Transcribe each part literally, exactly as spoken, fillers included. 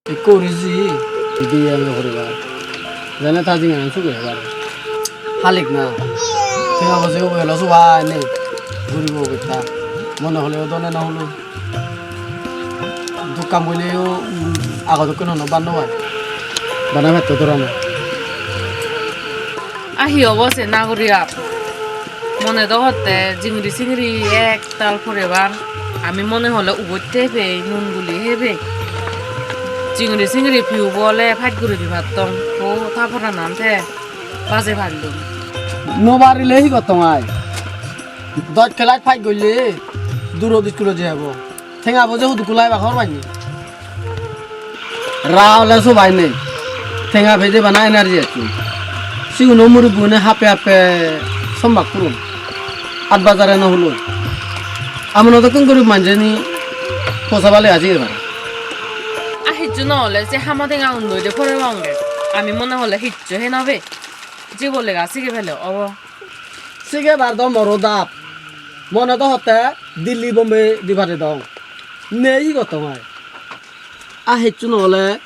Ekko uri ji, idi elo poribar. Jene ta jingan sugi hebar. Halik na. Tenga poje oi elo subai nei. Guribo betta. Mone hole o done na holo. Duk kam golle o, um, ago dokken hono ban no pai. Bana metto dorana. A hi obo se nagori ar? Mone do hotte jingiri singiri ektal porebar. Ami mone hole ubotte pei, nun guli hebe. Jingiri singiri piubo ole paj guri di pattong. O ta poranan te baje pallung. No parile hi gottong ai? Doj kelaj paj golle durot iskulo jebo. Tenga poje hudu kulai ba hobor pani. Ra ole sobai nei. Tenga pede bana energy ecche. Siguno muribbune happe happe sombak purun. At bajare no huloi. Amon dokken gurib manje ni posabale aji ebar. A hissu no ole se hamo tenga undo de pore bonge. Ami mone hole hissu he no be. Jibo lega sige pele obo. Sige bar do moro dap. Mone do hotte Delhi Bombay di pare dong. Nei hi gottong ai. A hissu no ole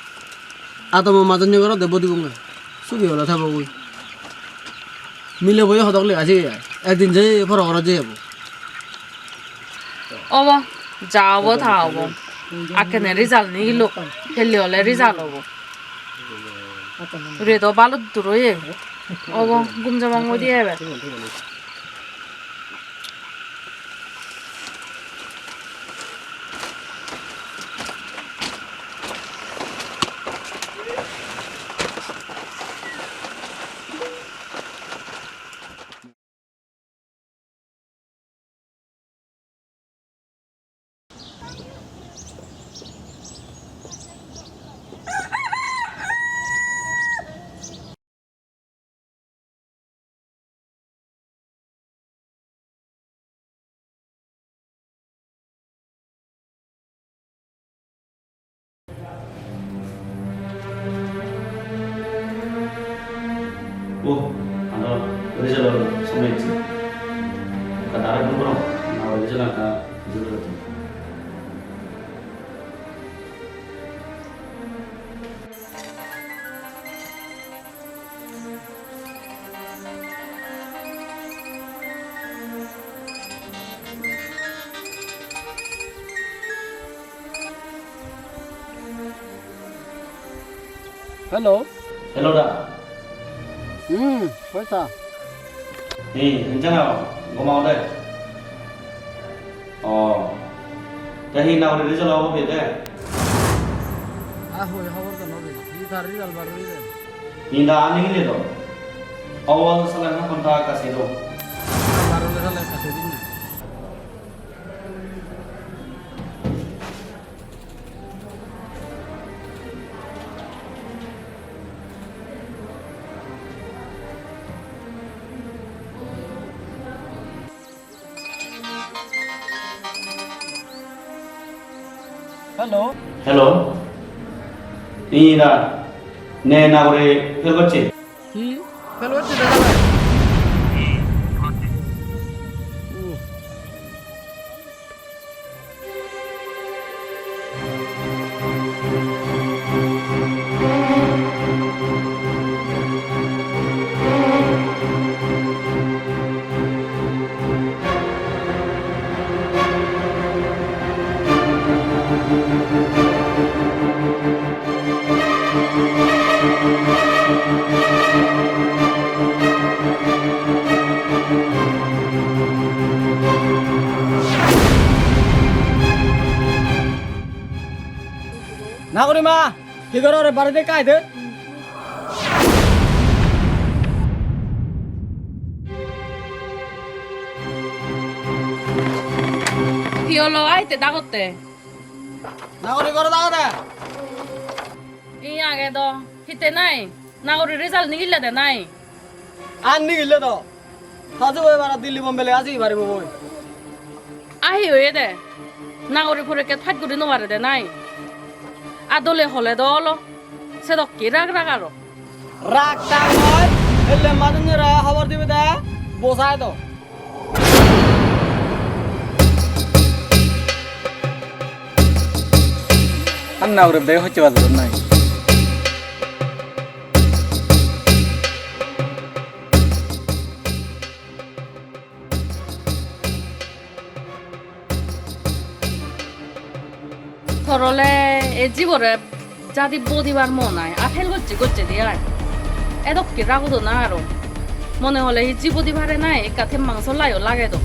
adomo majonne gorot de bodi bonge. Sugi ole thebo goi. Mile boyo hodok lega sige ai. Ekdin je poro gorot je ebo. Obo, ja obo ta obo. Akkene result nigilok, helle ole result obo. Redo baluddur oye. Obo, gum jabang goi diye eber. Oh, ando result-or somoy ecche. Ekka direct phone goro, na result ekka result ecche. Hello. Hello, da. Hmm, hoita. Hi, hinjana, goma ode. Oh. Te hi nagori result obo pede? Ah, hoi hobor do no pei. Hi tar result bar oye de. Inda ani gile do. Obo sale na konta kasi do. Bar ole sale kasi din na. Hello. Hello. Ira, ne nagori fail gocche? Hi? Fail gocche daga bhai? Nagori ma, hi goror, baredi ekka ai de. Hi olo, aite dagotte? Nagori gorot agede? Hi age do, hitte nai? Nagori result nigille de nai? Ar nigille do. Haju ebar Delhi Bombay le aji paribo boi. Ahi oye de. Nagori porikket pass guri no pare de nai. Adole hole do olo. Sedokke rag rag aro. Rag tag noi. Elle madunjore hobor dibe de. Bosai do. Anna guri dege hocche bazar nai. Tor ole ei jibore jadi bodibar mon ai, a fail gocche gocche de ai. Edokke ragodo na aro. Mone hole hi jibodi pare nai, ekka temmang sollayo lage do.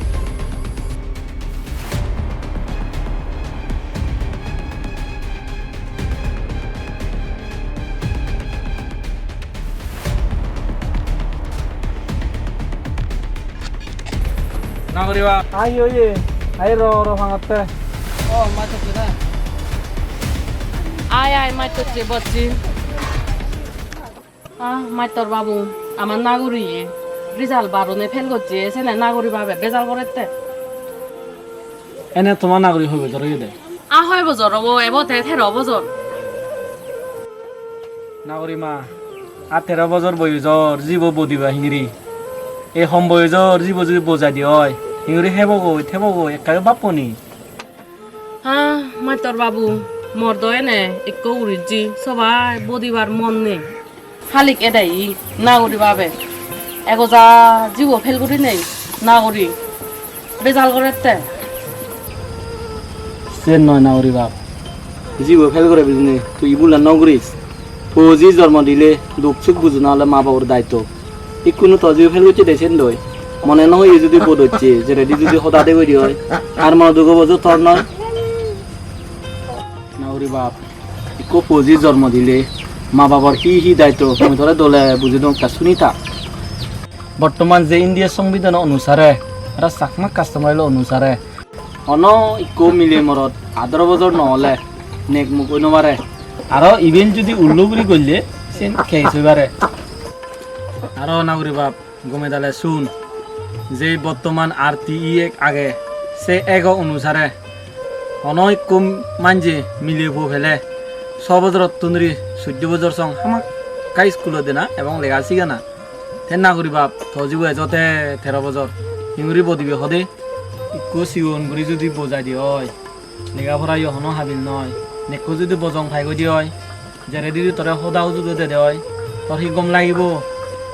Na guriba. Ai oye, ai ro ro pangotte. O, mach hocche na? Ai, ai, mach hocche, bocchi. Ah, mastor babu, amar naguriye result barone fail gocche, sene naguri babe bejal gorette. Ene toma naguri hoi bojor oyede? A hoi bojor obo, ebo te tero bojor. Naguri ma, a tero bojor boyojor jibo bodiba hingiri. E hom boyojor jibo judi bojai de oi, hingiri hebo goi, thebo goi, ekkayo bappo ni. Ha, mastor babu, mor do ene ekko urijji sobai bodibar mon nei. Halik edei naguri babe. Ego ja jibo fail gurinei naguri bejal gorette. Sen noi naguri bab. Jibo fail gore bulinei tui ibulan no guris. Poji jormo dile duk suk bujona ole ma babor daitto. Ikkunu to jibo fail gocche de sen doi. Mone no hoye judi bodocche, jeredi judi hoda de goi de oi. Ar mone duk obo jo tor noi. Naguri bab, ikko poji jormo dile ma babor hi hi daitto mui tore dole bujei dong, ekka suni ta. Bottoman je India songbidano onusare, aro Chakma customary law onusare, hono ikko mile morot adaro bojor no ole nek muk oi no pare. Aro iben judi ullo guri golle, sen case oi pare. Aro naguri bab, gome dale sun, je bottoman R T E Act age, se ego onusare hono ikko manje mile po pele so bojorottun dhuri suddo bojor song hamakkai iskulot dena ebong lega sigana. Te naguri bab, to jibo ejo te tero bojor, hinguri bodibe hode? Ikko sigon guri judi bojai de oi, lega porayo hono habil noi, nekko judi bojong pai goi de oi, jeredi judi tore hoda ujuge de de oi, tor hi gom lagibo?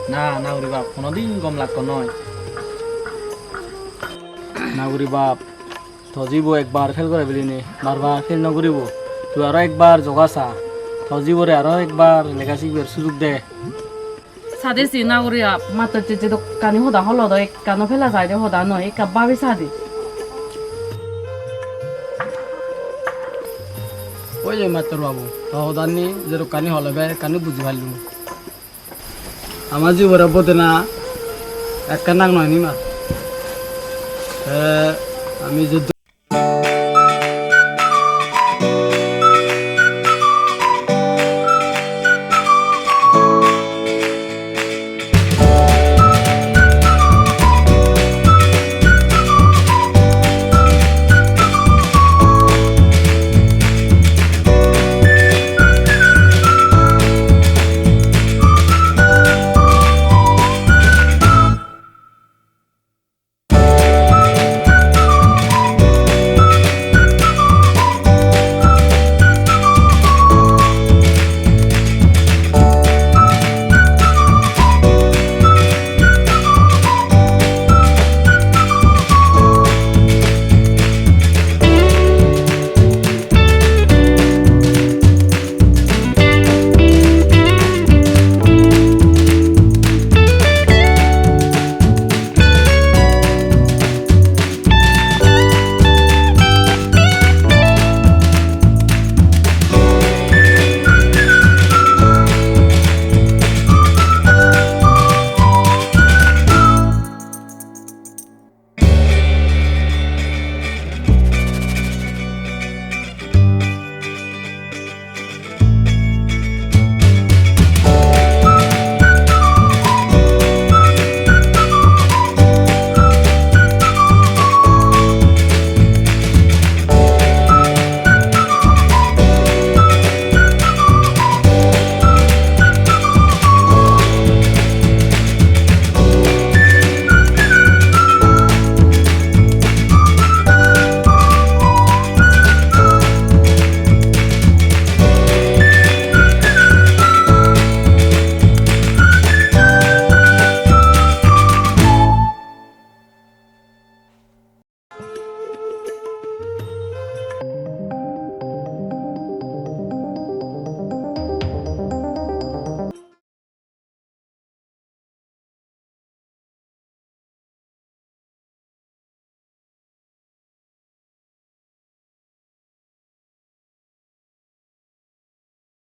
Na, naguri bab, honodin gom laggo noi. Naguri bab, to jibo ekbar fail gore bilinei, bar bar fail no guribo. Tui aro ekbar joga sa, to jibore aro ekbar lega sigbar sujug de. Sade si naguri bab, mattor je jedokkani hoda holo do ekkano pela jai de hoda noi, ekka babi sade. Oi je mastor babu, to hodani jedokkani hole bekkani buji pallung. Ama jibore bodena ekka nang noi ni ma. Te ami je